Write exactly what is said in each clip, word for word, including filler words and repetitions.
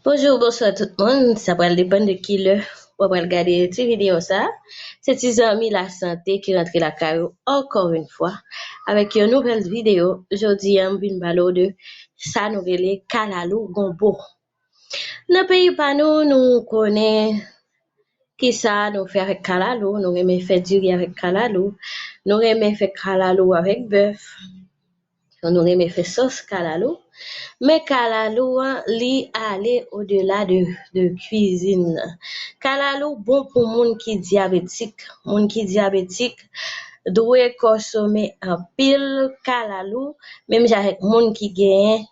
Bonjou, bonswa tout moun. Sa pral depann de ki lè w pral gade ti videyo sa. Se ti zanmi lasante ki rantre lakay ou encore une fois avec yon nouvèl videyo. Jodi a, m vin pale w de sa nou rele kalalou gonbo. Nan peyi pa nou, nou konnen kisa nou fè avèk kalalou. Nou renmen fè diri avèk kalalou. Nou renmen fè kalalou avèk bèf. Nou renmen fè sòs kalalou. Men kalalou an, li ale odela de, de kwizin nan. Kalalou bon pou moun ki dyabetik. Moun ki dyabetik dwe konsome anpil kalalou, menm jan avèk moun ki genyen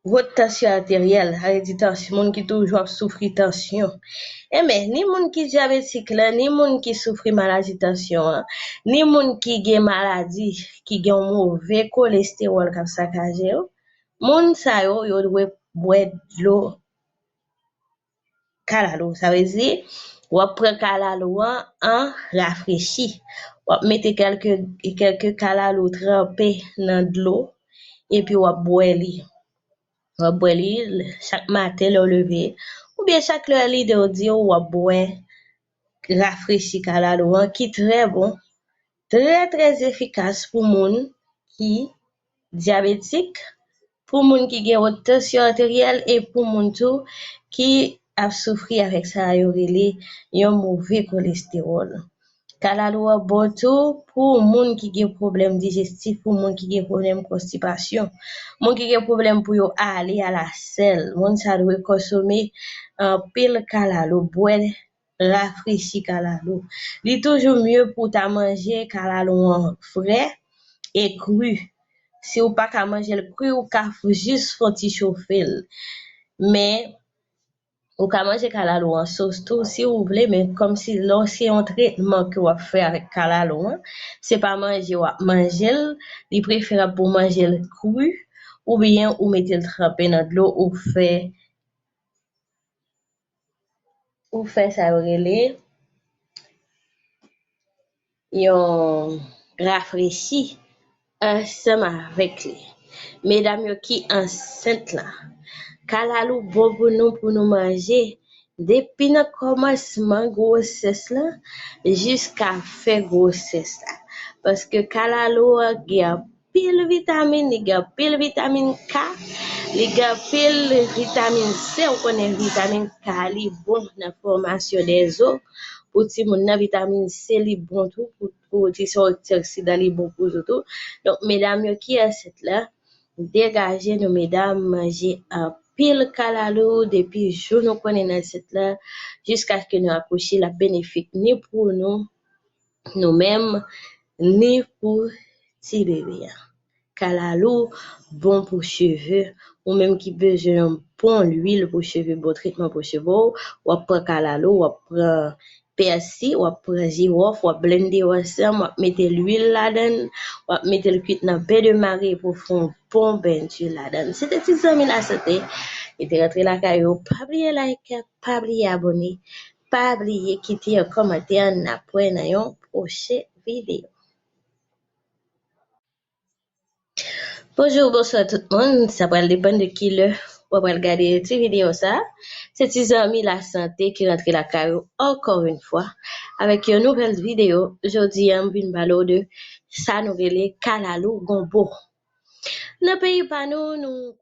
wot tansyon ateryèl, sa vle di tansyon, moun ki toujou ap soufri tansyon. Enben, ni moun ki dyabetik la, ni moun ki soufri maladi tansyon an, ni moun ki gen maladi, ki gen yon move kolestewòl k ap sakaje yo, moun sa yo, yo dwe bwè dlo kalalou. Sa vle di, w ap pran kalalou an, an rafrechi. W ap mete kèlke, kèlke kalalou tranpe nan dlo, epi w ap bwè li. W ap bwè li chak maten lè w leve, oubyen chak lè lide w di w, w ap bwè rafrechi kalalou an, ki trè bon, trè, trè efikas pou moun ki dyabetik, pou moun ki gen wot tansyon ateryèl e pou moun tou ki ap soufri avèk sa yo rele yon move kolestewòl. Kalalou an bon tou pou moun ki gen pwoblèm dijestif, pou moun ki gen pwoblèm konstipasyon, moun ki gen pwoblèm pou yo ale alasèl. Moun sa dwe konsome anpil kalalou, bwè rafrechi kalalou. Li toujou mye pou w ta manje kalalou an frè e kri. Si w pa ka manje l kri, ou ka f-, jis fè w ti chofe l. Men, ou ka manje kalalou an sos tou si w vle, men kòmsi lè w se yon tretman ke w ap fè avèk kalalou an, se pa manje w ap manje l, li preferab pou w manje l kri, oubyen ou mete l tranpe nan dlo, ou fè, ou fè sa yo rele yon rafrechi ansanm avèk li. Medam yo ki ansent la, kalalou bon pou nou, pou nou manje depi nan kòmansman gwosès la jiska fen gwosès la. Paske kalalou an gen anpil vitamin, li gen anpil vitamin K, li gen anpil vitamin C. Ou konnen vitamin K, li bon nan fòmasyon dè zo. Pou timoun nan, vitamin C, li bon tou. Pou, pou ti antioksidan, li bon pou zo tou. Donk, medam yo ki ansent la, degaje nou, medam, manje anpil kalalou depi jou nou konnen nan ansent la, jiskaske nou akouche, l ap benefik ni pou nou, nou menm, ni pou ti bebe a. Kalalou bon pou cheve. Ou menm ki bezwen yon bon lwil pou cheve, bon tretman pou cheve w, w ap pran kalalou, w ap pran pèsi, w ap pran jiwòf, w ap blende yo ansanm, w ap mete lwil ladan l, w ap mete l kwit nan ben de mare pou fè yon bon bendye ladan l. Se te ti zanmi lasante ki te rantre lakay ou. Pa bliye like, pa bliye abòne, pa bliye kite yon kòmantè. N ap wè nan yon pwochen videyo. Bonjou, bonswa tout moun. Sa pral depann de ki lè w pral gade ti videyo sa. Se ti zanmi lasante ki rantre lakay ou encore une fois avec yon nouvèl videyo. Jodi a, m vin pale w de sa nou rele kalalou gonbo. Nan peyi pa nou, nou